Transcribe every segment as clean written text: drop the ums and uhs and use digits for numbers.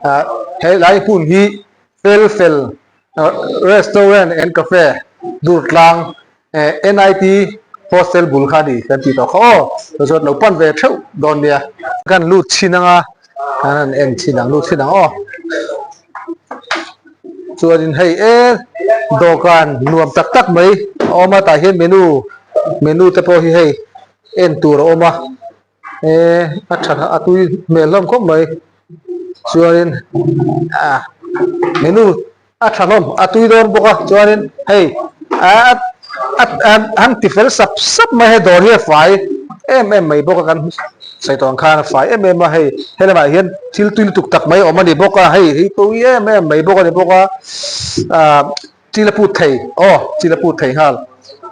Ah helai hmun hi fel fel restaurant and cafe Durtlang eh NIT hostel bul kha a ni kan tih tawh kha aw tichuan lo pan ve theuh dawn nia. Kan lut chhin anga kan han en chhin ang lut chhin ang aw chuanin hei e dawhkan nuam tak tak mai a awm a tah hian menu menu te pawh hi hei en tur a awm a. E a tha a tui hmel hlawm khawp mai chuanin ah menu a tha hlawm a tui dawn bawk a chuanin hei ah a han ti fel sap sap mai hei dawr hi a fai em em mai bawk a kan sawi tawh ang khan a fai em em a hei helamah hian thil tui lutuk tak mai a awm a ni bawk a hei hi tui em em mai bawk a ni bawk a ah Chil a put thei aw chil a put thei nghal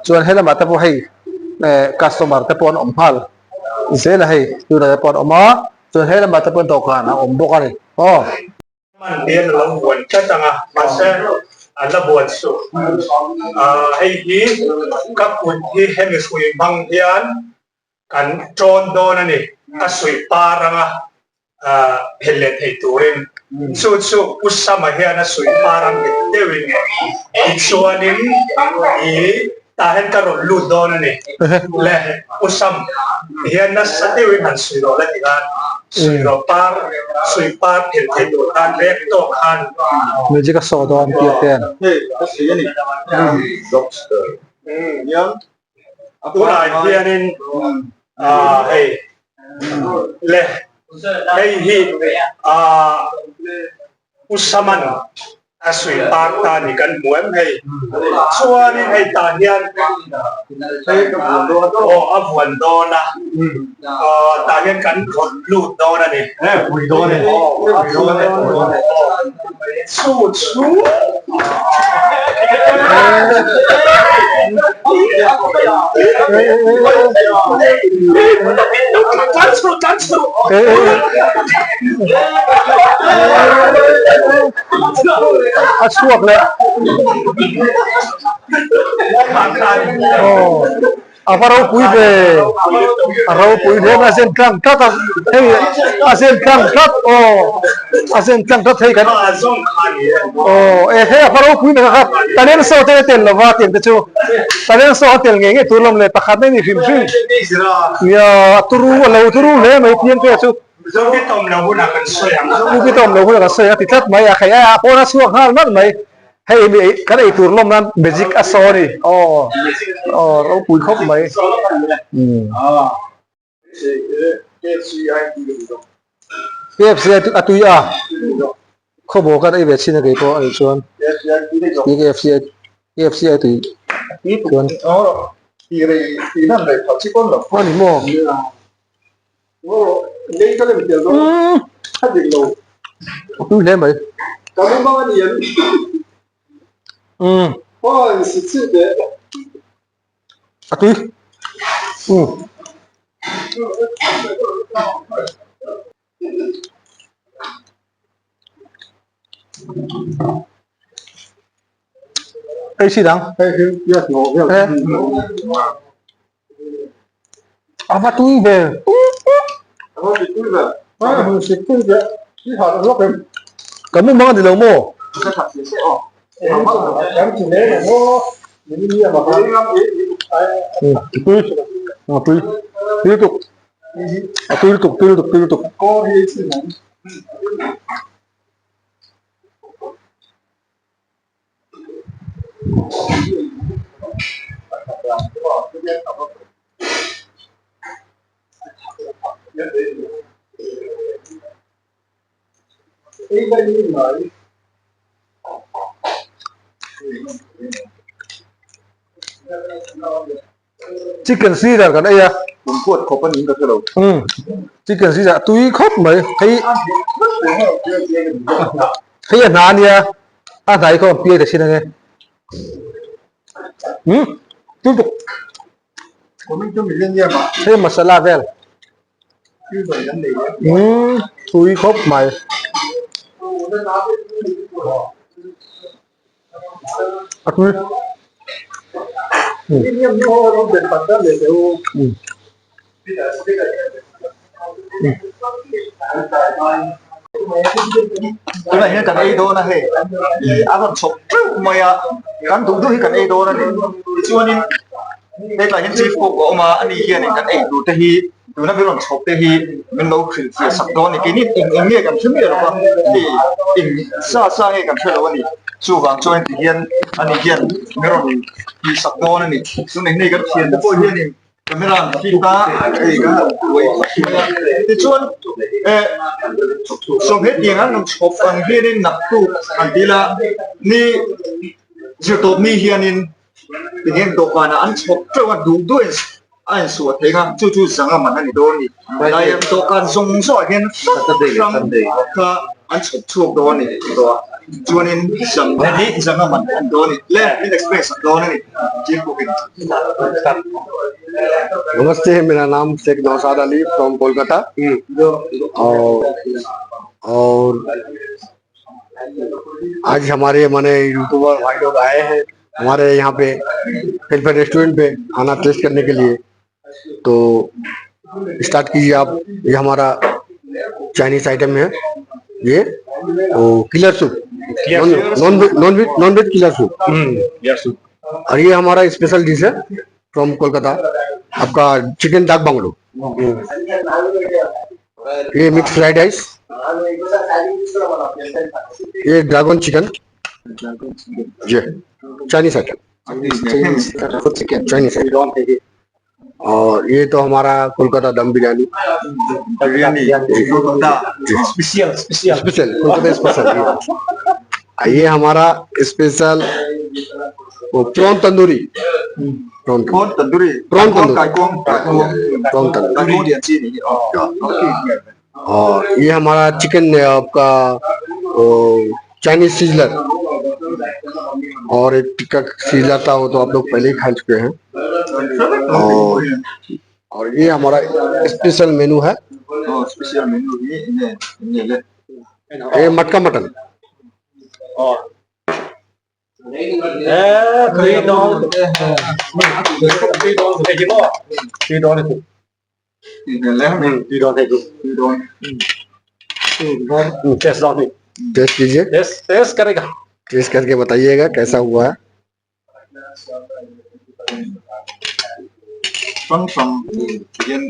chuan helamah te pawh hei eh customer te pawh an awm nghal zel a hei tunah te pawh an awm a chuan helamah te pawh dawhkan a awm bawk a ni aw. Man hian a lo buan tlat ang a mahse a la buan suh ah hei hi ka kut hi hemi hrui hmang hian kan tawn dawn a ni a suih par anga phelh leh thei turin chu chu Pu Sama hian a suih par ang nghet deuhin tichuanin i tah hian ka rawn lut dawn a ni le Pu Sam hian nasa deuhin han suih rawh la ti khan suih rawh par suih par phelh thei tur khan rek tawk khan Magic a saw dawn tih a pen. Tunah hianin hei le hei hi Pu Saman a suih par ta ni kan hmu em hei chuanin hei tah hian aw a vuan dawn a tah hian kan rawn lut dawn a ni chu chu. A chhuak leh aw a va ropui ve a ropui hle mai a zen tlang tlat a hei a zen tlang tlat aw a zen tlang tlat hei kan aw e hei a va ropui mai kha talent show te tel lova tiang te chu talent show a tel ngei ngei tur lawm le pakhat mai ni hrim hrim nia a turu a lo turu hle mai piang te chu Zukitawm lo hunah kan sawi ang a ti tlat mai a hei a pawn a chhuak nghal nalh mai. Hei mi ei kan ei tur lawm nan magic a saw a ni aw aw ropui khawp mai umm. KFC a tui a khawbaw khan ei ve chhin a kei pawh a nih chuan KFC KFC a tui chuan a ni maw. A tui hle mai. Umm. A tui. Umm. Ei si dang. A va tui ve. Ka mu mang a ni lo maw? Tui a tui tui lutuk a tui lutuk tui lutuk tui lutuk. Chicken Caesar kan ei a umm chicken Caesar a tui khawp mai hei hei a hna ania a hnai khaw an piai ta thin ange umm tui tuk hei masala vel umm tui khawp mai. A tui. Tunah hian kan ei dawn a hei ih a rawn chhawp teuh mai a kan duh duh hi kan ei dawn a ni tichuanin hetlai hian chief cook a awm a ani hianin kan ei tur te hi tuna min rawn chhawp te hi min lo hrilh fiah sak dawn a ni keini eng eng nge kan hre miah lo va hei eng sa sa nge kan hre lo a ni chuvang chuan tihian ani hian min rawn tih sak dawn a ni tunah hian hei kan thiante pawh hianin Camera an fit a, hei kan han buai mai a. Tichuan eh sawmheh tiang an rawn chhawp ang hianin naktuk an ti ila ni zirtawp mi hianin tinge dawhkanah an chhawp teuh a duh duh a insuah theih ang a chu chu zanga man a ni dawn a ni. Helai dawhkan zawng zawngah hian hrang hrang kha an chhawp chhuak dawn a ni tih a chuanin zanga man a ni dawn a ni. Le min explain sak dawn a ni. नमस्ते मेरा नाम शेख नौशाद Ali from Kolkata और और आज हमारे माने यूट्यूबर भाई लोग आए हैं हमारे यहाँ पे वेलफेयर रेस्टोरेंट पे खाना टेस्ट करने के लिए तो स्टार्ट कीजिए आप ये हमारा चाइनीज आइटम है ये वो killer soup non veg non veg non veg killer soup और ये हमारा स्पेशल डिश है फ्रॉम कोलकाता आपका चिकन डाक बंगलो ये mix fried rice ये ड्रैगन चिकन जी Chinese item Chinese item और ये तो हमारा कोलकाता दम biryani special special special Kolkata special ये हमारा स्पेशल वो prawn tandoori prawn prawn tandoori prawn tandoori prawn tandoori और ये हमारा चिकन है आपका चाइनीज सिजलर और एक टिक्का सिजलर था वो तो आप लोग पहले ही खा चुके हैं और और ये हमारा स्पेशल मेनू है special menu ये मटका मटन टेस्ट कीजिए टेस्ट करेगा टेस्ट करके बताइएगा कैसा हुआ है hrang hrang hian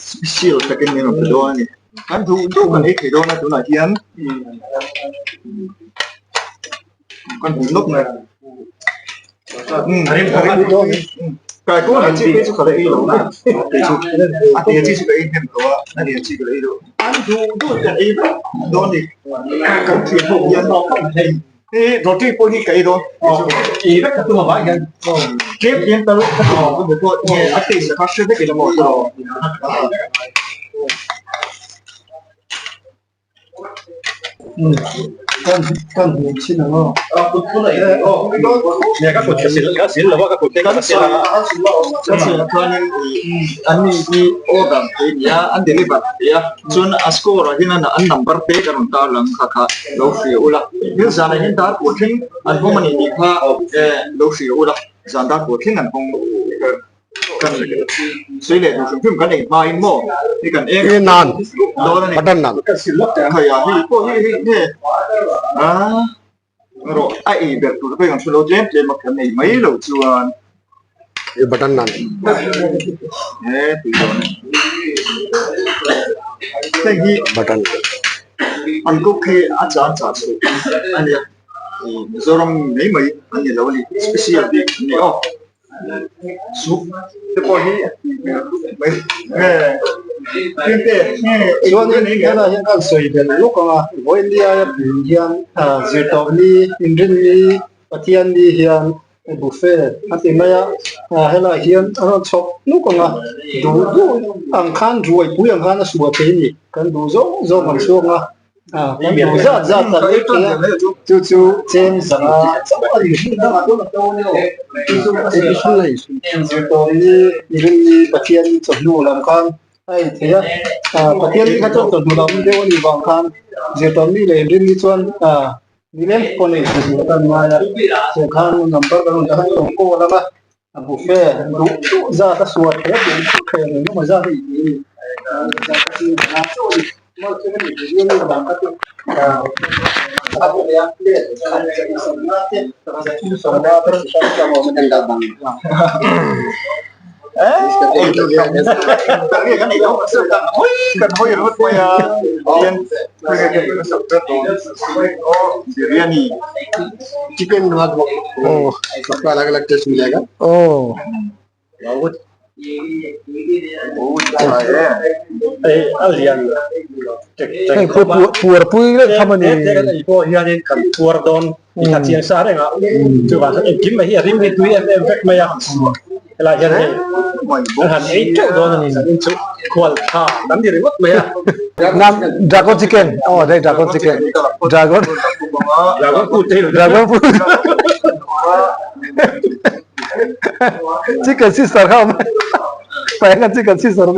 special takin min rawn pe dawn a ni kan duh duh kan ei thei dawn a tunah hian kan hmu nawk mai kai pawh ni chi phei chu ka la ei lo na kei chu a tia chi chu ka ei hnem tawh a a nia chi ka la ei lo an duh duh kan ei vek dawn a ni kan thiam ho hian hei roti pawh hi ka ei dawn ei vek ka tum avang hian tlem hian tal ka tum ang emaw pawh nge a taste kha hre vek ila maw An ni hi order thei a ni a, an deliver thei a, chuan a score ah hian an number te ka rawn tar lang kha kha lo hria ula, tin zanah hian dar pawh thleng an hawng a ni tih kha lo hria ula, zan dar pawh thleng an hawng. Kan sawi leh duh hrim hrim kan ei hmain maw hei kan eng He naan dawn a ni butter naan khai a hei pawh hi hei nge a rawh a ei ber tur pawh hi kan hre lo tlem tlem a kan ei mai lo chuan he butter naan he tui dawn e hei hi butter naan an cook hi a chan chah chhuah a nia Mizoram mai mai an ni lo a ni special bik an ni aw. Soup te pawh hi mai nge Chuanin helai hian kan sawi belh lawk ang a, Vawiindia pum hian zirtawp ni, inrin ni, Pathian ni hian buffet a ti mai a, helai hian a rawn chhawk nuk ang a, duh duh ang khan ruaipui ang khan a suah thei a ni, kan duh zawng zawng kan chhuak ang a. Kan duh zat zat kan ei thei a, chu chu cheng zanga chauh a ni hmun dangah chuan a to nia aw. Chu chu a zirtawm ni Rinni Pathian chawhnu lam khan a ei thei a, Pathian ni kha chuan chawhnu lam deuh a nih vang khan zirtawm ni leh Rinni chuan nileng pawh nei thei tur atan ngai a, chu khan number kan rawn dah a, rawn call ang a, a buffet duh duh zat a suah thei a, duh duh thei ang engemaw zat a ei thei a ni. Chicken सबका अलग अलग टेस्ट मिलेगा Oh. Hei pawh puar pui reng tham a ni. He kan ei pawh hianin kan puar dawn i kha chiang sa reng a, chuvang chuan engkim mai hi a rim hi tui em em vek mai a, helai hian hei kan han ei teuh dawn a ni zanin chu khual tha kan ni ringawt mai a. Nam dragon chicken aw hei dragon chicken dragon Dragon food te hi dragon food Chicken sister kha awm paeng a chicken sister a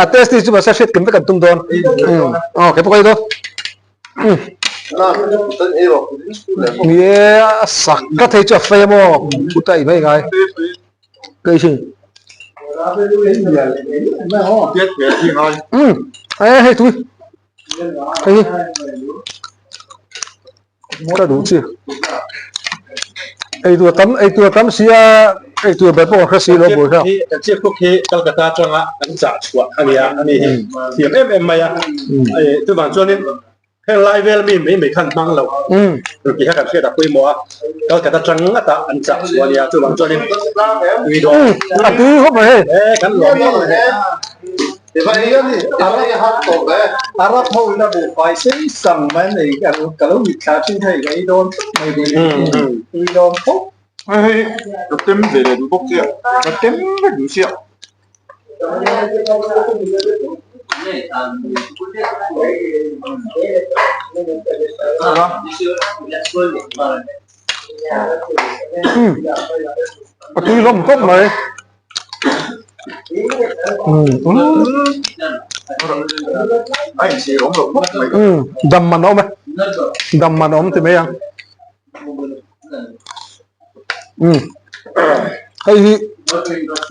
a tasty chu mahse hriat kim vek an tum dawn aw kei pawh ka ei dawn ni e a sak ka thei chu a fei a maw chuta ei mai ngai ka ei thin e hei tui. Hei hi ka duh chi eitur tam eitur tam sia eitur ber pawh ka hre si lo bur kha hi kan chief cook hi Kolkata atanga kan chah chhuah a nia a ni hi thiam em em mai a chuvang chuanin heng lai vel mi mai mai khan hmang lo tih kha kan hriat a pawimawh a Kolkata atang ngata an chah chhuah a nia chuvang chuanin tui dawn a tui khawp mai hei e kan lawm khawp mai hei. Arab ho in a buhfai sei sang mai nei ka lo mit thla thin thei ka ei dawn tlat mai tui dawn khawp. Hei hei ka tem ve leh duh bawk chiah ka tem vek duh chiah. A tui hlawm khawp mai. Dam man a awm e dam man a awm ti mai ang hei hi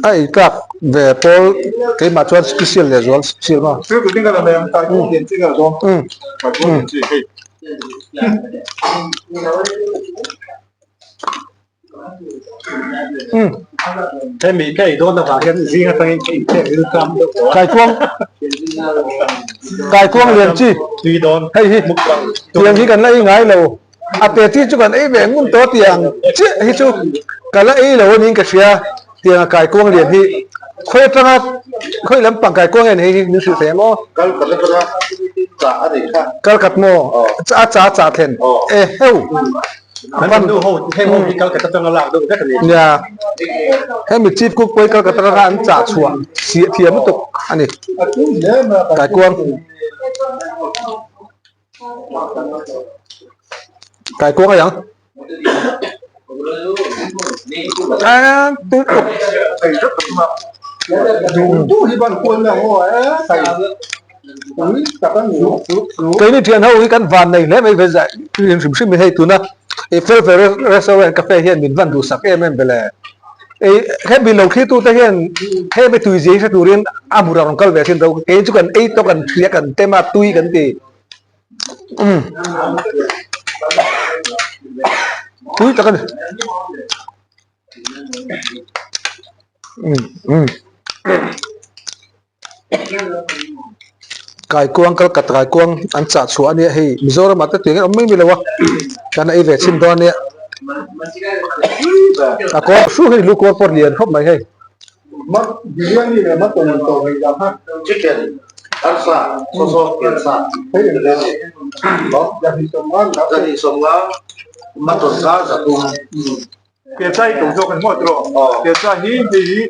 a ei tlak ve pawl keimah chuan special leh zual special maw Hemi ka ei dawn avang hian zing atangin ka inkhek ril tlang deuh tawh a. Kaikuang Kaikuang lian chi tui dawn hei hi mukbang tiang hi kan la ei ngai lo a te chi chu kan ei ve ngun tawh tiang chiah hi chu ka la ei lo aniin ka hria tiang a kaikuang lian hi khawi atanga khawi lampang kaikuang en hei hi min hrilh thei ang aw Kalkat atanga chah a nih kha Kalkat maw a chah a chah thlen e heu. An nu ho heng ho hi Calcutta atanga lak deuh vek a ni. Nia, hemi chief cook pawh hi Calcutta atanga an chah chhuah siah thiam lutuk a ni. Kaikuang Kaikuang a yang. Keini thian ho hi kan van nei hle mai ve zai in hrim hrim in hei tuna i fel fel restaurant cafe hian min van duhsak em em vele ei hemi lo thli tu te hian hemi tui zia hi hre turin a hmur a rawn kal ve thin tho kei chu kan ei tawh kan thlia kan tem a tui kan ti umm tui tak a ni. Kaikuang Kalkat kaikuang an chah chhuah a nia hei Mizoram ah te tui ang awm mai mai lo a kan ei ve chhin dawn a nia a kawr hru hei lu kawr pawh lian khawp mai hei. Kelsa hi to zawk an hmuat rawh. Kelsa hi hei hi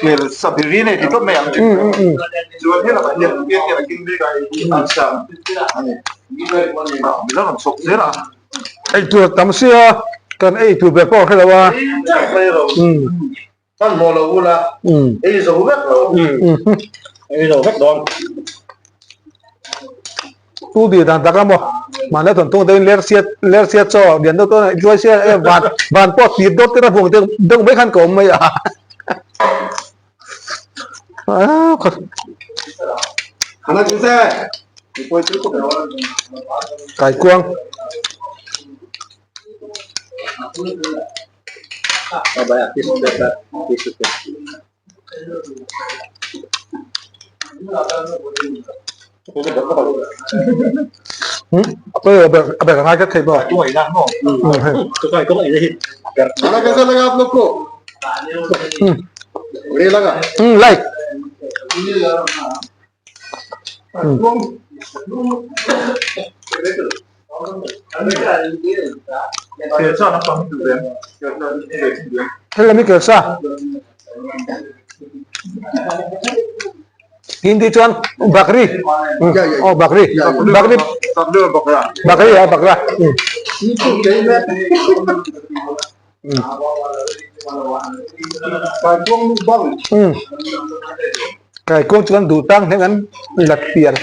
kel sabiri nei ti tawp mai ang. Chuan he lamah hian kel hian a keng mek a hei hi arsa a ni. Mila rawn chhawk zel a. Ei tur tam sia kan ei tur ber pawh a hre lo a. Kan hmuh lo ula ei zo vek lo. Ei zo vek dawn. Tu dir dan tak a maw mahni a tawn tung deuhin ler sia ler sia chaw lian deuh dawn a hruai sia e van van pawh tir dawt te a vuang deuh deuh mai khan ka awm mai a. Kaikuang. A ber ngai ka thei maw? खाना कैसा लगा आप लोग को बढ़िया लगा Like. Helami kelsa. Hindi chuan bakri. Oh bakri. Bakri. Bakri ya bakra. Kai kawng chuan duh tang hleng an la pian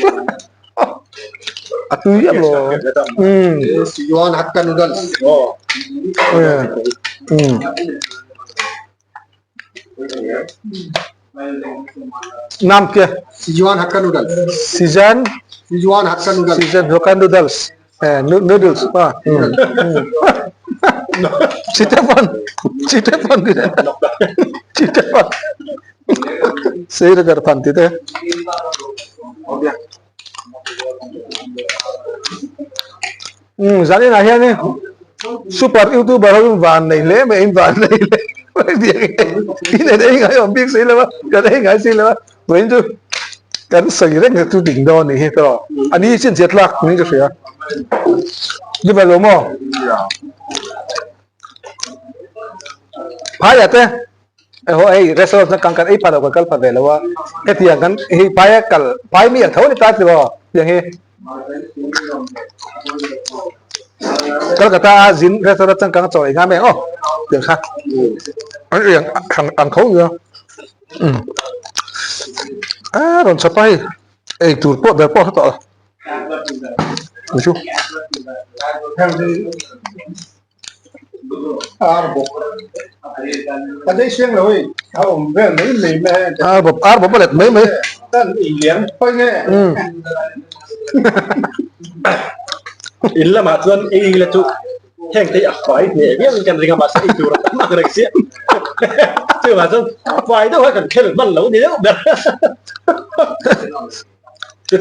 a tui em lo. Sichuan Hakka noodles. Naam kia? Sichuan Hakka noodles. Sichuan Sichuan Hakka noodles. Sichuan Hakka noodles. Noodles. Chitapon. Chitapon. Chitapon. Srinagar phan ti te. Zan inah hian in super youtuber ho in van nei hle mai in van nei hle mai in en ei ngai awm bik si lo a kan ei ngai si lo a vawiin chu kan sawi reng chu ding dawn a nih hi tawh a ni chin chiat lak niin ka hria ni ve lo maw phaiah te. Eho hei restaurant na kang kan ei pha lo kan kal pha ve lo a hetiang kan hei phai a kal phai mi ang tho a ni ta tilo tiang hi Kolkata a zin restaurant changkang a chaw ei ngham em aw tiang kha an ei ang ang tho nia um a rawn chhawp a hei ei tur pawh ber pawh a hre tawh lo ni chu. Ar bawp ar bawp a let mai mai. In lamah chuan ei la chu heng te hi a fai hneh viau in kan ring a mahse ei tur a tam ang reng sia chuvang chuan fai deuh a kan khel hman lo ni deuh ber.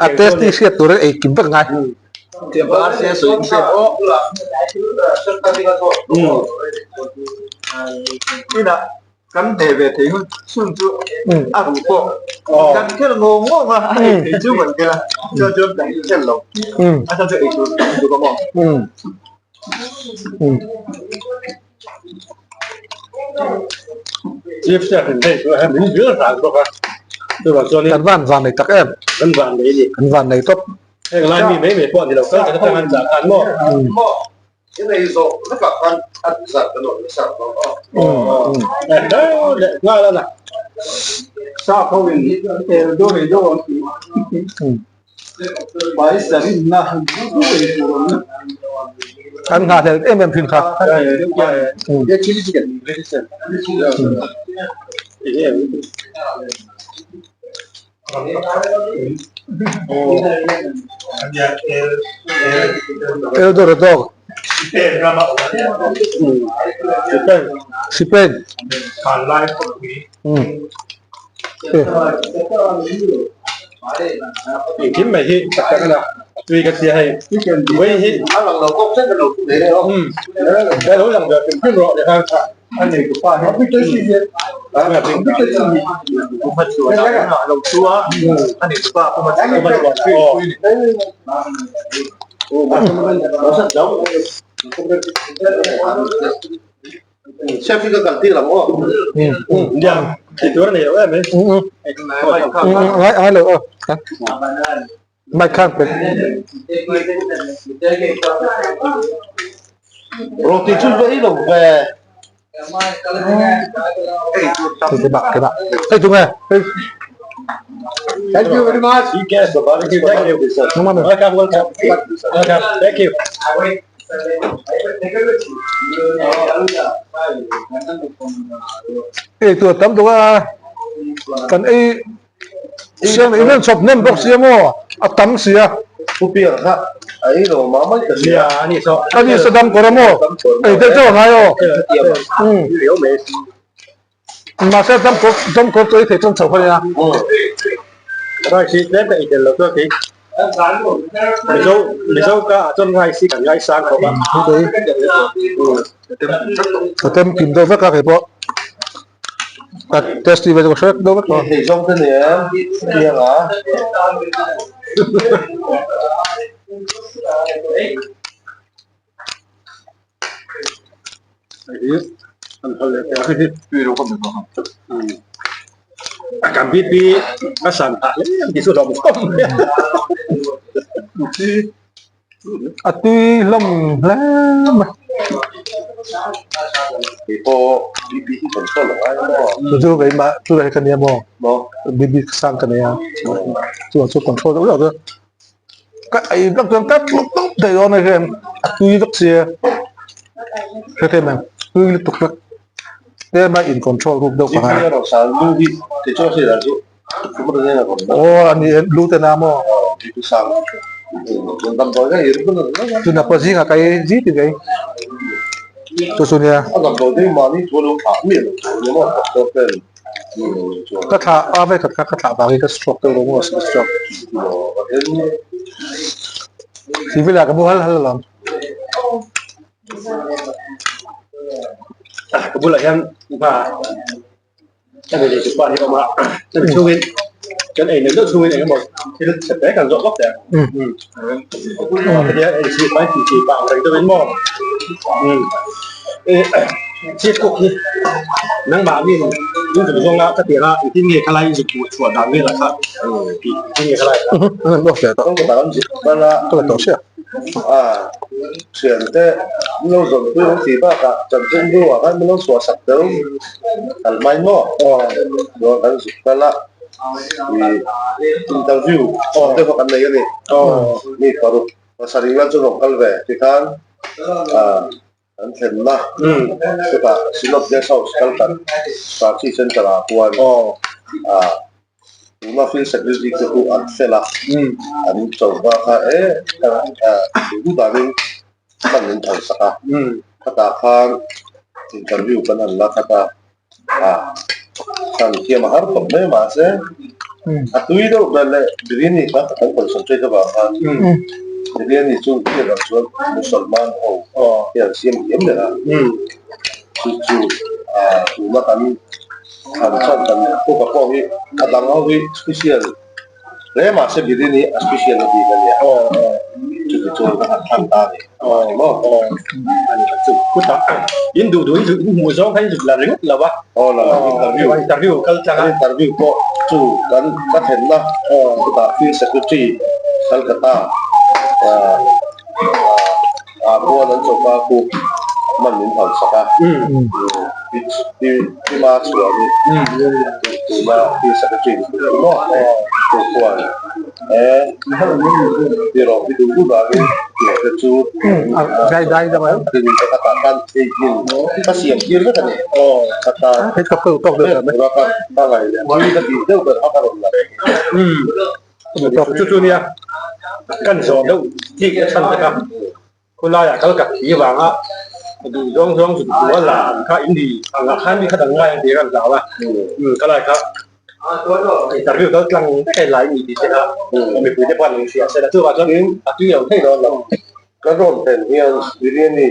A tasty hriat tur ei kim vek ngai. Ina kan hne ve thei hun chhun chu a ruh pawh kan khel ngawng ngawng a, a ei thei chu kan khel a, chuan chuan kan khel lo a chhan chu ei tur tam duh ka maw. Chief chef in hei chu a min zir ran bawk a chuvang chuanin Kan van van nei tak em. Kan van nei a ni. Kan van nei tawp. Heng lai mi mai mai pawh a ni lo kal tak atang an zah khan maw. Nghal a na. An nghahhlel em em thin kha. Eldorado Spain Engkim mai hi tak tak a la tui ka tia hei vawi hi a lo lang ve hrim hrim rawh leh kha. Mic khan pe. Roti chu vei lo ve. Cái bạc cái bạc. Hey chúng em. Hey. Thank you very much. You guys the barbecue. Thank you. Come on. Welcome, welcome. Welcome. Thank you. Ei tur tam duh a kan ei. Siam in rawn chawp hnem bawk sia maw a tam sia. Pu Piang kha a ei lo mah mai ka hria. A ni saw dam kawr a maw ei deuh deuh a ngai aw. Mahse dam kawr dam kawr chu ei thei chuan chho kha nia. Rice hi tlem ka ei tel lo chuan kei Mizo Mizo ka ah chuan rice hi kan ngaisang khawp a. Ka tem kim deuh vek a kei pawh. Ka tasty ve chu ka hre vek deuh vek tawh. Hei zawng te ni em Piang a. Kan BP a san phah hle ang tih chu hlawm khawp mai a. A tui hlawm hle mai. Chu chu keimah chu hi ka nia maw BP sang ka nei a chuan chu control deuh deuh chu. Ka ei vek chuan ka tluk tawp thei dawn a hian a tui vek sia hre thei mai tui lutuk vek tlem a in control ruk deuh ka ngai aw a ni lu te na maw tuna pawh zingah ka ei zit in ka ei chu chu nia. Ka thlah a vekhat kha ka thlah vangin ka stroke deuh lo maw ka stroke civil ah ka mu hal hal alawm. Ka bulah hian va ka nei chu pa hi a awm a chumi chhungin kan ei neuh neuh chhungin eng emaw thil chhe te kan zawh vak teh ang hetia ei chi mai tih chi pah ang reng deuhin maw Chief cook hi nangmah min in zuk zawnga ka tirh a engtin nge khalai in zuk hmuh chhuah dan velah kha tih engtin nge khalai kha. Thiante min lo zawnpui ang tih bakah chanchin bu ah khan min lo chhuah sak deuh kal mai maw chuan kan zuk kal a ih interview deuh kha kan nei a ni mi paruk pasarih vel chu rawn kal ve tikhan ah. An thlenna chutah Synod Guest House kal khat Party Centre ah khuan tuna Field Secretary te chu an fel a, an choka kha e duh duh danin hman min phalsak a, khatah khan interview kan han la khat a, kan thiam a har tawp mai mahse a tui deuh ber leh biryani kha kan concentrate avang khan biryani chu hriat ang chuan musalman ho hian siam thiam ber a chu chu tuna kan thlan chhan kan cook-a pawh hi a dang ho hi special Hle mahse biryani a special a bik a nia. Chuti chuan ka han thlang ta a ni. Amah ni maw? Chutah in duh duh in hmuh zawng kha in zut la ringawt lo a. Aw la la interview. Interview kal tlang a. Interview pawh chu kan ka thlenna chutah field secretary Calcutta ah khuan an choka khu man min hal sak a. Pi Ma chuan tuna field secretary ni tur maw chu khuan e ti rawh pi duh duh dangin tih te chu ka tah khan ei in ka siam tir vek a ni ka tan ka ngai leh tui ka tih deuh ber kha ka rawn la reng. Chu chu nia kan zawh deuh chik a chhan te kha. Khawlaiah kal ka thi vanga duh zawng zawng zuk duh a la ang kha in ni ang ah khan mi kha dang ngai ang tih ka hlau a khawlai kha interview kal tlang vek a lai ni tih te kha mipui te pawh an inhria se la chuvang chuan a tui lo thei dawn lo. Ka rawn thlen hian biryani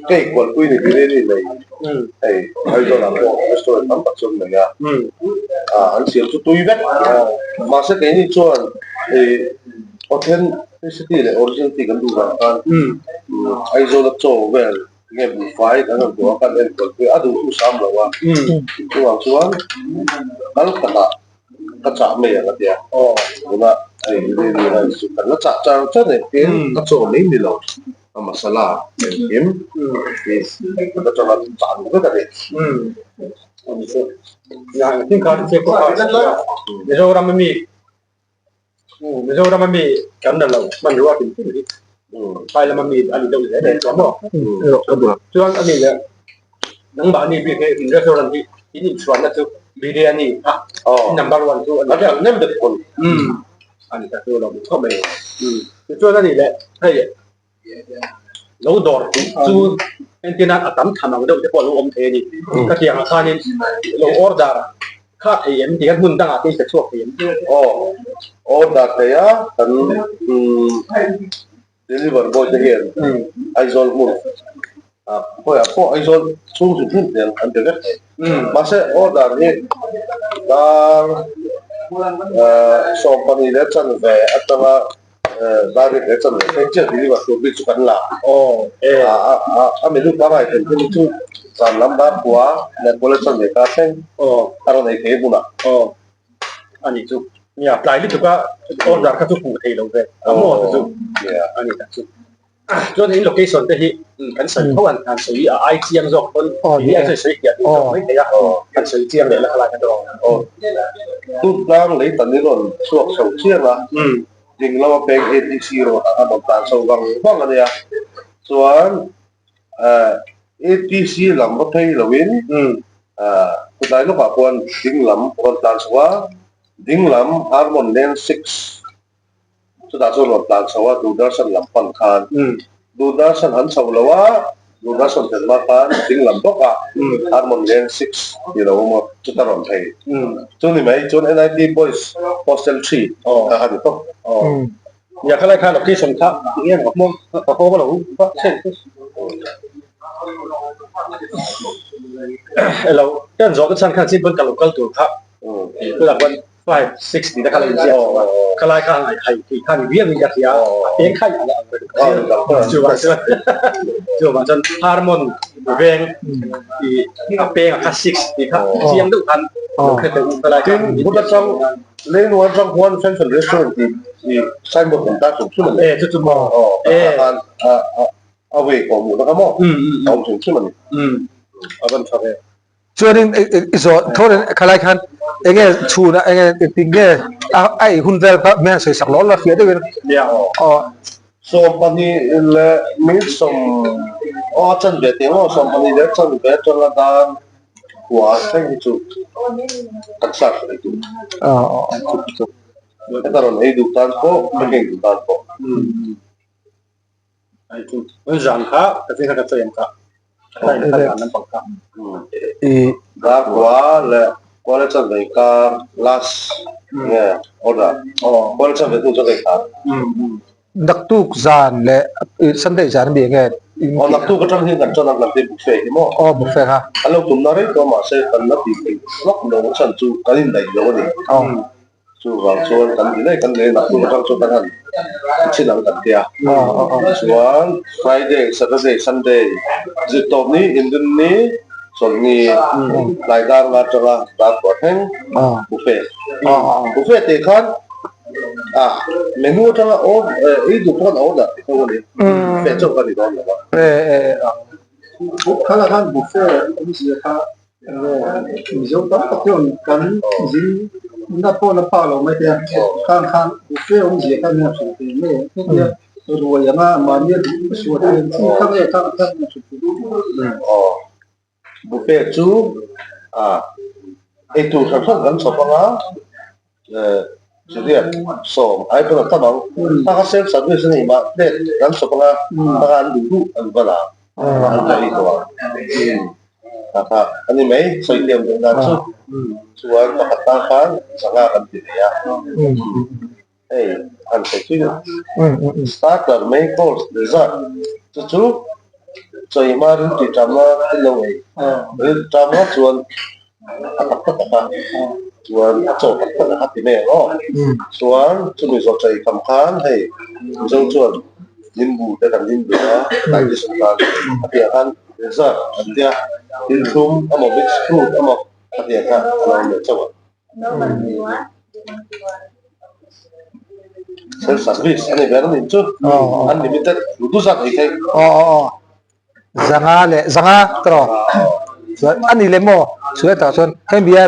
cake kualpui ni biryani nei hei Aizawl ah pawh restaurant tam tak chu an nei a an siam chu tui vek mahse keini chuan awthen City leh originality kan duh vang khan Aizawl a chaw vel nge buhfai kan rawn duh a kan enkawl pui a duh chu sam lo a chuvang chuan kal khatah ka chah mai ang a tia tuna hei biryani rice chu kan la chah char char e tin a chaw mai ni lo a masala engkim hi ka chawlh a chah duh vek a ni. Mizoram ami Mizoram ami kan la lo hmanrua hrim hrim hi phai lama mi a ni deuh zel em chuan maw chuan ani leh nangmahni bik hi in restaurant hi in inchhuanna chu. Biryani kha number one chu a ni. A ṭha nem bet pawn. A ni ta chu lo khawp mai. Tichuan a nih leh hei lo dawr tih chu entirna a tam tham ang deuh te pawh a lo awm thei a ni. Ka tiangah khanin lo order kha thei em tih khan hmun dangah te i pe chhuak thei em? Aw order thei a kan Deliver boy te hian Aizawl hmun ah khawiah pawh Aizawl chhung hrim hrim nen an be vek thei. Mahse order hi dar 12 leh chanve atanga dar riat leh chanve thleng chiah deliver tur bik chu kan la. A menu pangngai thlen thil chu zan lam dar kua leh kua leh chanve kha thleng a rawn ei thei hmunah. A nih chu. Nia, tlai lutuk a order kha chu hmuh thei lo ve. A maw te chu. A ni tak chu. Chuan in location te hi kan sawi tho an han sawi a ai chiang zawk pawn hi a sawi sawi fiah duh zawk mai thei a. Kan sawi chiang leh la khalai kha chu. Tutlang lei tan i rawn chhuak chho chiang a, ding lama peng ATC road ah khan rawn tlan chho vang vang a nia. Chuan ATC lam va phei loin Khutlai lawkah khuan ding lam rawn tlan chho a, ding lam Harmon Lane 6 chutah chuan rawn tlan chho a, Doordarshan lam pan khan Doordarshan an chho lo a, Doordarshan tel hma khan ding lam bawkah Harmon Lane 6 tih lo awm a, chuta rawn phei chu ni mai chuan NIT Boys Hostel 3 kha kha ni tawp. Nia khalai kha location kha eng nge maw ka haw lo va chen chu elo kan zawh te chhan khan chin pawn ka lo kal tur kha tunah khuan 5 6 tih te kha lo inziak chho a khalai kha ngai hai tih kha ni viau in ka hria a peng kha a la ang reng chuvang chuan chuvang chuan harmon veng tih a peng a kha 6 tih kha chiang deuh khan lo hre teh u khalai kha. Tin, Buddha chang Lei nuan atang khuan Central Restaurant tih i signboard kan tar hrim hrim a ni. E chu chu maw? Aw, tah khan a way kawh hmuhna kha maw? A awm hrim hrim a ni. A van tha ve. Chuanin i zawh tho in khalai khan enge chhunah enge engtin nge a ei hun vel kha hmel sawisak lawk la hriat deuhin. Nia. Aw. 12 leh minute sawm aw a chanve tih ang aw 12 leh chanve atanga dan Khua thleng hi chu kan serve thei duh. Heta rawn ei duh tan pawh, trekking duh tan pawh. Zan kha ka ching kha ka chawi ang kha. Zan lampang kha. Dar khua leh khua leh chanve kar last nge order. Khua leh chanve hnu chu ka inkhar. Naktuk zan leh Sunday zan a mi enge? Aw naktuk atang hian kan tan a kan tih buffet hi maw? Aw buffet kha. Kan lo tumna reng tawh mahse kan la tih theih vak lo a chhan chu kan indaih lo a ni. Chuvang chuan kan ti daih kan lei naktuk atang chuan kan han chin ang kan tia. Chuan Friday, Saturday, Sunday zirtawp ni, Inrinni, Chawlhni, tlai dar nga atanga dar kua thleng buffet. Buffet tih khan A menu atanga ei duh pawh kan order tih tho a ni. Buffet chauh kan ni dawn lo a. Khala khan buffet awmzia kha Mizo tam tak hian kan zin na pawh la phak lo mai thei a. Khang khan buffet awmzia kha nia hrilh thei nge hetia ruai anga mahnia duh suat hian chi kha nge khang khan nia hrilh thei. Buffet chu ei tur hran hran kan chhawp anga churiat sawm ai pawn a tam ang. Kha kha self service a ni mah plate kan chhawp anga kha kha an duh duh an va la an la ei tawh ang. Kha kha a ni mai sawi thiam duh dan chu chuan pakhat tan khan sangha kan ti thei a. Hei han sawi thui deuh. Starter, main course, dessert chu chu chawi hma ril tih tamna thil lo ei. Ril tamna chuan a tak tak a chuan a chaw tak tak a ti mai ang aw. Chuan chumi zawh chawi kham khan hei Mizo chuan limbu te kan lim duh a digestion tan a piah khan dessert an tia thil thlum emaw mixed fruit emaw a piah kha a lo awm leh chauh a. Self service a ni ber a nih chu unlimited duh zat ei theih. Aw aw aw zanga leh zanga tawh a ni leh maw chhuah chuan hemi a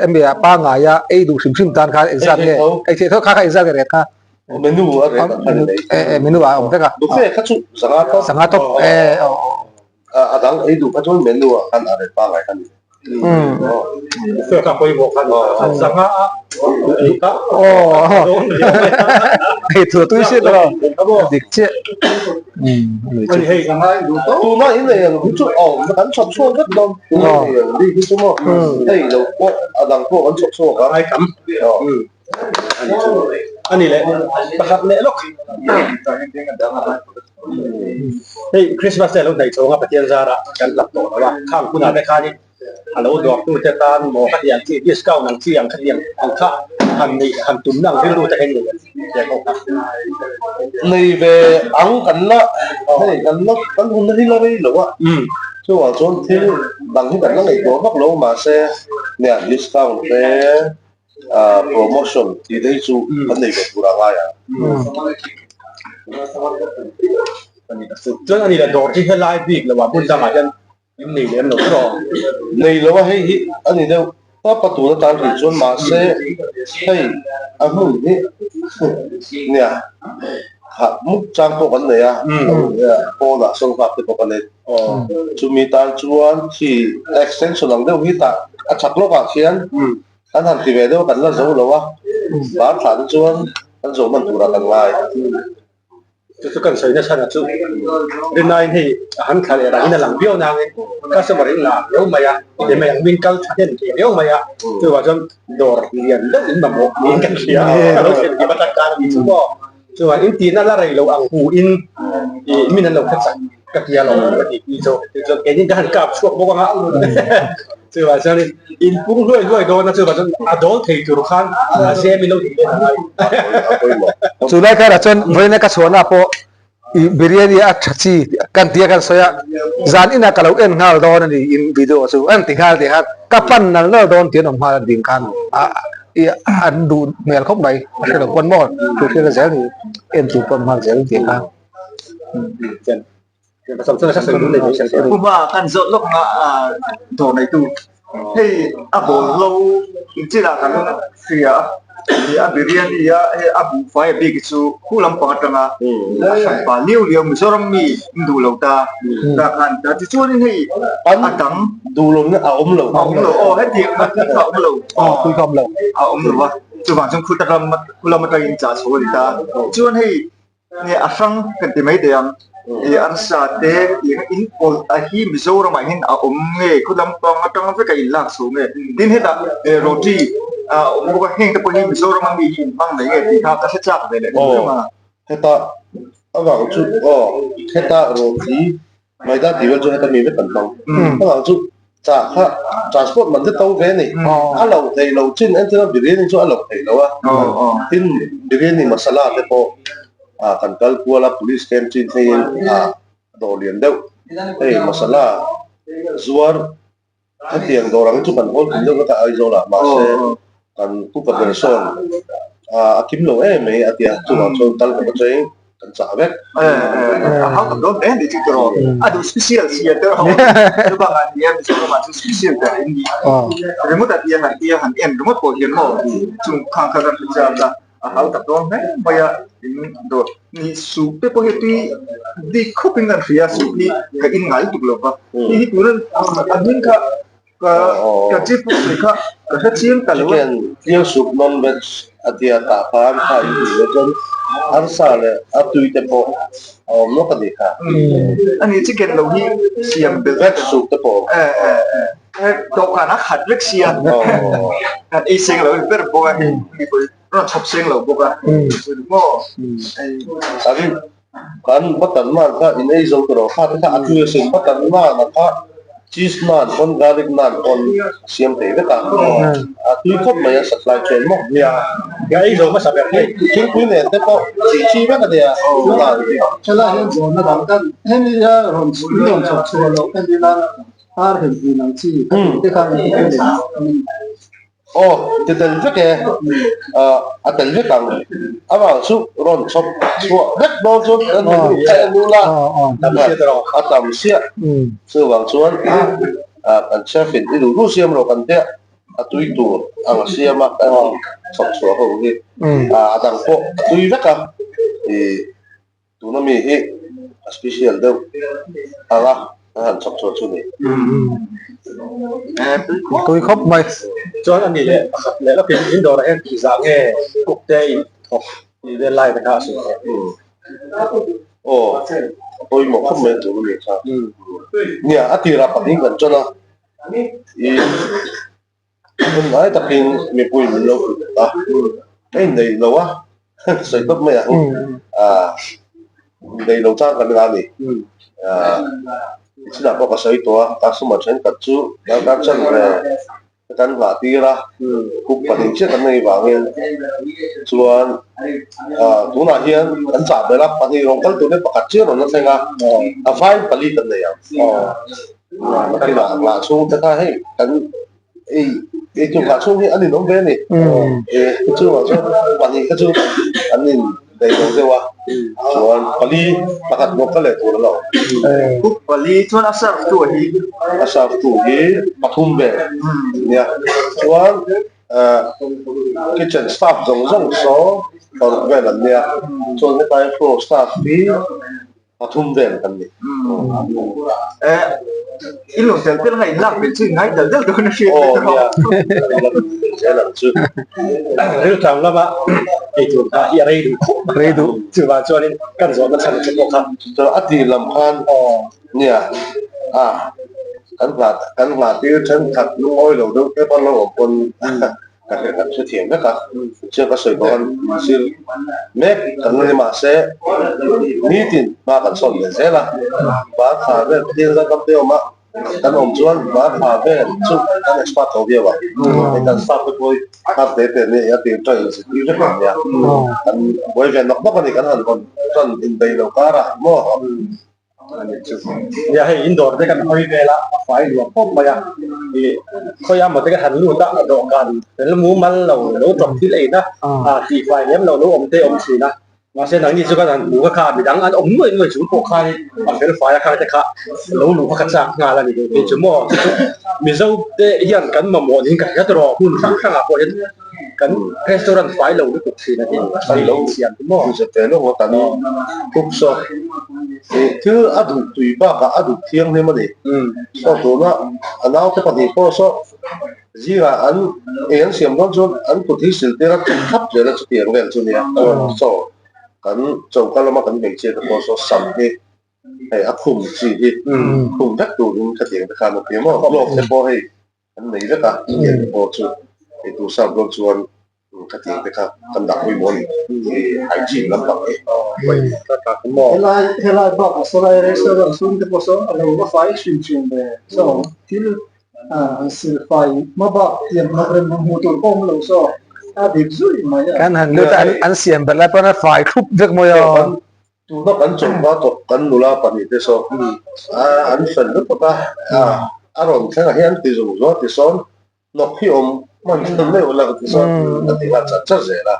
hemi a pangngaia ei duh hrim hrim tan khan exam nge ei theih tho kha kha exam nge rek kha menu a rek ang kha ni mai e menu ah a awm vek a buffet kha chu zanga tawp zanga tawp e aw a dang ei duh kha chuan menu ah khan a rek pangngai kha ni. Buffet kha pawimawh kha a zanga a ei kha ei tur tui si ta lo dik chiah ani hei tuna in ei ang hi chu awm kan chhawp chhuak vek dawn tuna in ei ang bik hi chu maw hei lo pawh a dang pawh kan chhawp chhuak a ai tam ani leh pakhat leh lawk hei Christmas te a lo hnaih chho anga Pathian zarah kan hlap tawh lo a khang hunah te khanin a lo dawrtute tan maw khatiang chi discount ang chi ang khatiang ang kha han neih han tumna ang rilru te hian nei ve kha. Nei ve ang kan la hei kan la kan hun hi la rei lo a chuvang chuan thil dang hi kan la ngaihtuah vak lo mahse nia discount te ah promotion tih te hi chu kan nei ve tur a ngai ang. Chuan ani la dawr hi helai bik lo ah hmun dangah hian In nei lem lo tawh. Nei lo a hei hi a ni deuh papa tun atan rih chuan mahse hei a hmun hi nia hah muk chang pawh kan nei a pawnah sawn nghak te pawh kan nei chumi tan chuan khi extension ang deuh hi tah a chak lawkah khian kan han ti ve deuh a kan la zo lo a bar thlah te chuan kan zo hman turah kan ngai. Chu chu kan sawi nasa na chu rinaiin hei a han thla leh rangin a lang viau nangin customer in la viau mai a ti mai ang min kal tha hnem thei viau mai a chuvang chuan dawr lian deuh in mamawh niin kan hria a lo thlen kim atang khan a ni chu maw chuvang in tihna la rei lo ang hu in ih min an lo kha chak ka tia lo ka tih tih chu tichuan keini ka han kap chhuak bawk anga chuvang chuan in pung hluai hluai dawn a chuvang chuan a dawl thei tur khan a zem in lo ti leh ngai Chu lai kharah chuan vawiina ka chhuahna pawh i biryani a tha chi kan tia kan sawi a, zan inah ka lo en nghal dawn a ni in video chu an ti nghal tih khan ka pan nal nal dawn tih an awm nghal a ding khan a i an duh hmel khawp mai a hre lo pawn maw thu hriat zel ni en tur pawh an nghal zel tih khan. Puma kan zawh lawk nga dawr neitu hei a bawl lo inchil ah kan hria a a biryani a hei a buhfai a bik hi chu khu lampang atanga a hran pa liau liau Mizoram mi in duh lo ta ta khan ta tichuanin hei a dang duh lo na a awm lo a awm lo aw hetiang a tui kha a awm lo tui kha a awm lo a awm lo a chuvang chuan khu lam khu lam atangin chah chho a ni ta chuan hei Nge a hrang kan ti mai thei ang. I arsa te hetiang in pawlh a hi Mizoram ah hian a awm nge khaw lampang atang vek a in lak chho nge. Tin hetah roti a awm bawk a heng te pawh hi Mizoram a mi hi in hmang mai nge tih kha ka hre chak ve leh hrim hrim a. Hetah avang chu aw hetah roti Maida tih vel chu heta mi vek kan hmang. Avang chu chah kha transport man te to ve a ni. A loh theih loh chin entirna biryani chu a loh theih loh a. Tin biryani masala te pawh ah kan kal kual a police camp chin pheiin ah dawr lian deuh hei masala zuar hetiang dawr ang chu kan hawl tum deuh vek a Aizawl ah mahse kan pupa ber sawn a kim lo em mai a tia chuvang chuan kal kawp atangin kan chah vek. A hau tak dawn hle ni chu tiraw a duh special sia tiraw chuvang ah nia Mizoram ah chu special ber in ni ringawt a tia han tia han en ringawt pawh hian maw chung khang kha kan hre chak a. A hau tak dawn hle mai a, in dawt ni sup te pawh hi tui bik khawp in kan hria sup hi ka in ngai tuk lo va, hei hi tuna a hming kha ka ka chip sawi kha ka hre chiang ta lo a. Chicken clear soup non veg a tia tah khan kha in tih leh chuan arsa leh a tui te pawh a awm nawk a ni kha. Ani chicken lo hi siam belh veg soup te pawh a awm. Dawhkan a khat vek sia kan ei seng lo ber bawk a hei mipui rawn chhawp seng lo bawk a maw Kan kan butter naan kha in ei zo tur ang kha te kha a tui asin butter naan a kha cheese naan pawn garlic naan pawn a siam thei vek a a tui khawp mai a supply chain maw nia ka ei zo hmasa ber hei thingpui nen te pawh chi chi vek a nia naan hi. Helai hian zawhna dang kan hemi a rawn chhawp chhuah loh entir nan Ar hel tih ang chi ka tih te khan in en em? Aw, ti tel vek e, a tel vek ang. Amah chu rawn chhawp chhuah vek dawn chuan kan hmu lut kha en ula, a tam siah. Chuvang chuan kan chef in i duh duh siam rawh kan tia a tui tur ang a siam a, kan chhawp chhuah ho hi a dang pawh a tui vek a. Tuna mi hi a special deuh ang a. An han chhawp chhuah chu ni. Tui khawp mai. Chuan ani leh pakhat leh lawkin in dawrah hian tih zah nge cook te in thawk tih vel lai te kha a sawi theih. Aw, a pawimawh khawp mai tur a ni kha. Nia, a tirah pahnih kan ṭan a, i hun ngai takin mipui min lo hrilh a, ka inneih lo a, sawi tawp mai ang, inneih lo chang kan nga a ni. Nichinah pawh ka sawi tawh a, customer thenkhat chu darkar chanve kan nghah tir a, cook pahnih chiah kan nei vangin chuan tunah hian kan chah belh a, pahnih rawn kal turin pakhat chiah rawn la thleng a, a vain pali kan nei ang. Nakinah nghah chhung te kha hei kan ei ei tur nghah chhung hi an inawm ve a ni. Chungah chuan pahnih kha chu an in daih lo deuh a, chuan pali pakhat bawk kha leh tur a lo. Cook pali chuan a serve tu hi? A serve tu hi pathum vel nia. Chuan kitchen staff zawng zawng saw paruk vel an nia. Chuan hetlai floor staff hi pathum vel kan ni. I lo tel tel ngaih lak belh chu i ngai dal dal dawn a hriat Aw nia, kan la zel ang chu. Rilṭam lama eitur kha hi a rei duh khawp mai. Rei duh. Chuvang chuanin kan zawhna chhan che pawh kha. Chuan a tir lam khan nia a kan nghah kan nghah tir thenkhat lungawi lo deuh te pawn lo awm pawn Ka hre kan hrethiam vek a, chiang ka sawi bawk a zir mek kan la ni mahse nitin hma kan sawn ve zel a, bar thla vel Pathian zan ram te awm a, kan awm chuan bar thla vel chu kan expert tho viau a, hei kan staff te pawh hi har te te nia a tir ṭan inzirtir vek ang nia, kan buai ve nawk nawk a ni kan han hawn ṭan inbeih loh karah maw. Nia hei in dawr te kan hawi vel a, a fai luah khawp mai a, ih khawi a maw te ka han lut a, a dawhkan fel mumal lo lo tawp thil ei na ah tih fai lem lo lo awm te awm thin a, mahse nangni chu kan han hmu kha kha midang an awm nuaih nuaih chung pawh khanin a fel fai a khang te kha lo luh kha ka chak nghal a ni kei chu maw chu chu Mizo te hian kan mamawh niin ka hria tawh hmun hrang hrangah pawh hian kan restaurant fai lo lutuk thin a hi Kan lo siam hi maw. Zet ve lawk a kan cook saw ih thil a duh tui bakah a duh thianghlim a ni. Saw tuna a naute pahnih pawh saw zingah an ei an siam dawn chuan an kut hi sil tir a tui thlap zel a chutiang vel chu nia. Saw kan choka lama kan hmeichhia te pawh saw sam hi hei a khum chi hi khum vek turin khatiang te khan a ti a maw glove te pawh hei An nei vek a, chutiang te pawh chu eitur serve dawn chuan khatiang te kha kan dah pawimawh a ni, i hygiene lampang hi pawimawh. Helai helai bakah sawlai restaurant chhung te pawh saw a lo va fai hrim hrim ve saw thil han sil fai hma bak tiang hnawk rem hmuh tur pawh awm lo saw a dik zui mai a. Kan han lut a an siam ber lai pawn a fai thlup vek mai a. Tuna kan chawlhma tawp kan nula pahnih te saw an fel lutuk a, a rawn thleng ah hian ti zung zual ti sawn hnawk hi awm hman hman meuh lo ti sawn a ti nghal chat chat zel a,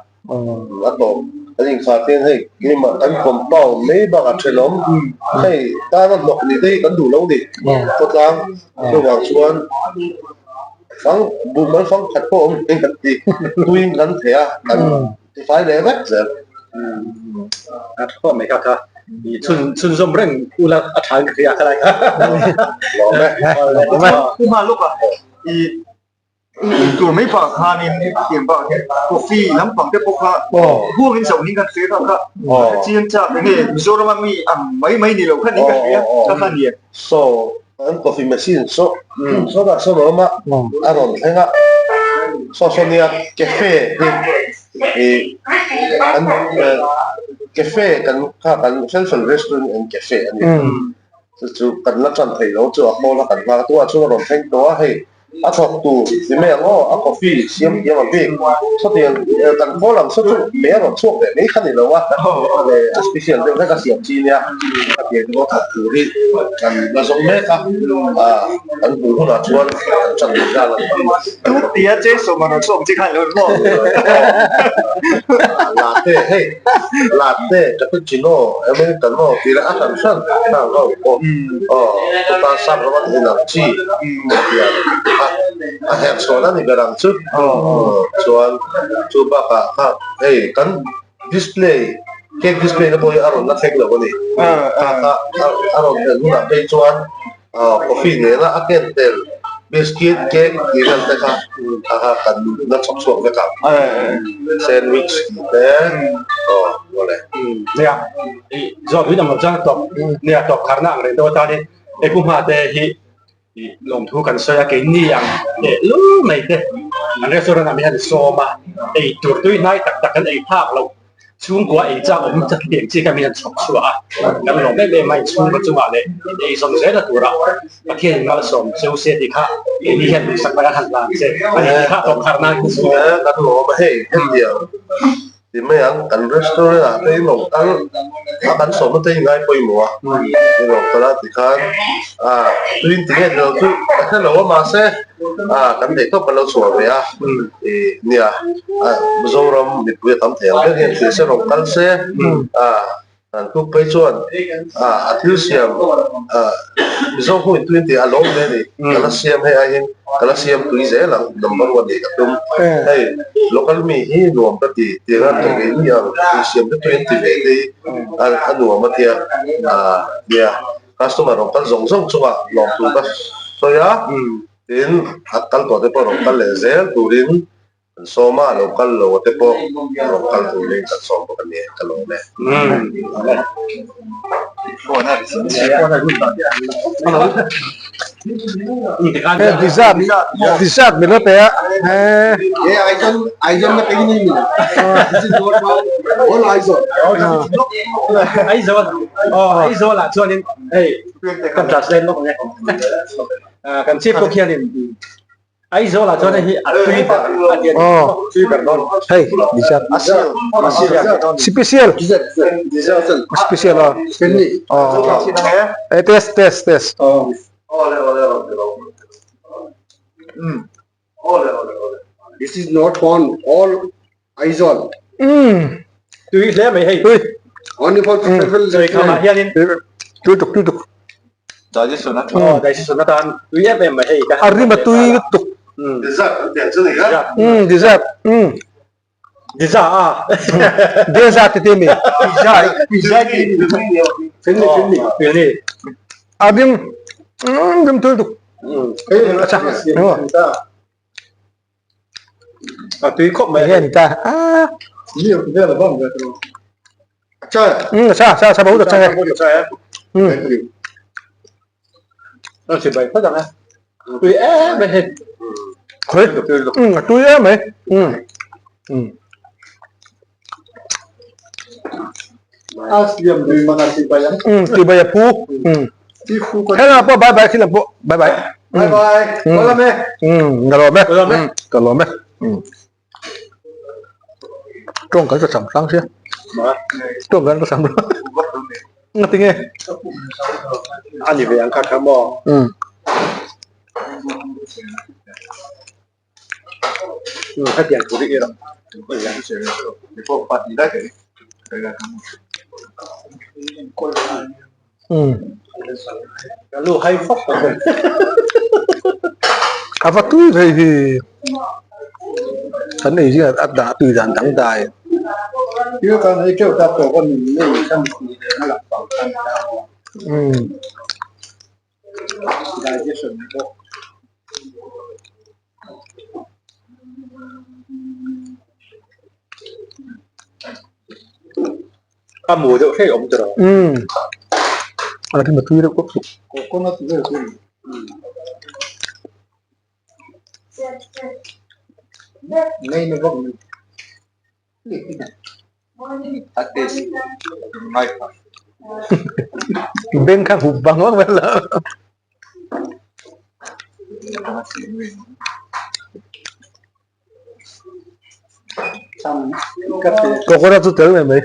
a tawp kan inkhar hian hei keimah kan compound mai bakah thenawm hei tana hnawk nih te hi kan duh lo ni khawtlang chuvang chuan fang buhmal fang khat pawh awm thei kan ti tuiin kan theh a kan Tifai leh vek zel. A tha khawp mai kha kha. I chhun chhun zawm reng ula a tha in ka hria khalai kha. Lawm e. Lawm e. Pu hma lawk a i i tur mai pah khanin thiam bak hian coffee lampang te pawh kha huang in zoh ning kan hria kha kha chiang chak enge Mizoram a mi ang mai mai ni lo kha ning ka hria kha kha nia. So an coffee machine saw sawtah sawn a awm a a rawn thleng a saw saw nia cafe hi ih an cafe kan kha kan Central Restaurant and Cafe a ni chu chu kan la tan thei lo chu a hall a kan nghak a tunah chuan a rawn thleng tawh a hei. A thawk tur ti mai ang aw, a coffee siam thiam ang bik. Sawtiang kan khawl ang saw chu mei a rawn chhuak ve mai kha ni lo a, a special deuh hlek a siam chi nia. Khatiang chu a thawk tur hi kan la zawng mek a, kan hmuh hunah chuan kan chan leh nghal ang. Tu tia che sawm a rawn chhuak chi khan lo maw? Latte hei, latte, cappuccino, americano tih leh a hran hran hran ho pawh aw chuta sap rama in ang chi. A herh chhuah na ni ber ang chu chuan chu bakah kha hei kan display cake display na pawh hi a rawn la thleng lo a ni kha kha a rawn thlen hunah phei chuan. ah coffee nena a ken tel biscuit cake tih vel te kha a kha kan la chhawp chhuak vek a sandwich tih te aw awle. Nia i zawt ui dang lo chuan tawp nia tawp kharna ang reng deuh atan in he pu hma te hi i lawmthu kan sawi a keini ang leh lul mai te an restaurant ah mi hian sawm a ei tur tui hnai tak tak kan ei phak loh Chhungkua ei chak awm tak hi engchi kha min han chhawp chhuah a, kan lawm em em a, inchhungkaw chungah leh ei zawm zel a turah Pathian in malsawm cheu se tih kha keini hian duhsakna kan han hlan che a ni tih kha a tawp thar nan ka sawi a. Kan lawm a hei hetiang ti mai ang kan restaurant ah te in rawn kal a kan sawmna te i ngai pawimawh a i rawn kal a tikhan tuin tinge tilo chu ka hre lo a mahse kan theih tawp kan lo chhuah ve a ih nia. Mizoram mipui a tam thei ang ber hian thil se rawn kal se an tuk phei chuan a thil siam Mizo ho in tui tih a lawm hle a ni ka la siam hei aiin ka la siam tui zel ang number one nih ka tum hei local mi hi nuam ka ti tih a tawh ngei ngei ang thil siam te tui an ti ve te hi a nuam a tia nia customer rawn kal zawng zawng chungah lawmthu ka sawi a. Tin, a kal tawh te pawh rawn kal leh zel turin kan sawm a, lo kal lo te pawh rawn kal turin kan sawm bawk a ni, ka lawm e. Dessert, dessert min la pe a. Aizawl, Aizawl ah chuanin hei ka translate lawk ang e. Kan chief cook hianin Aizawl ah chuan hei hi a tui ber a ti a ni. Tui ber dawn. Hei dessert. Special. Special a. Eh test test test. This is not one all Aizawl. Tui hle mai hei. Tui. Only for special. Tui khamah hianin. Tui tuk tui tuk. Digestion a tha. Digestion atan tui em em mai hei. A rim a tui lutuk. Dessert an tiang chu ni ka. Dessert. Dessert a. Dessert ti mi. Pizza pizza ti. Finni finni. Finni. A rim rim tui lutuk. Acha. A tui khawp mai Nge ni ta. Cha cha cha bahut acha hai. Tui em mai hei. Khoi. Tui em mai. Tui bai a pu. Hello pawh bye bye thil ang pawh bye bye. Bye bye. Ka lawm e. Ka lawm e. Ka lawm e. Tawng kan ka sam hrang sia. Tawng kan ka sam hrang. Nga tinge. Ani ve ang kha kha maw. A va tui thei hi kan ei zingah a dah tui dan dang dai. A mu deuh hreh awm tawh. A thi ma tui deuh kawp suk. Beng kha hup bang vak vel lo. Coconut chu tel ngei mai.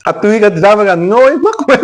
A tui ka ti zam a kan ngawi hmak mai.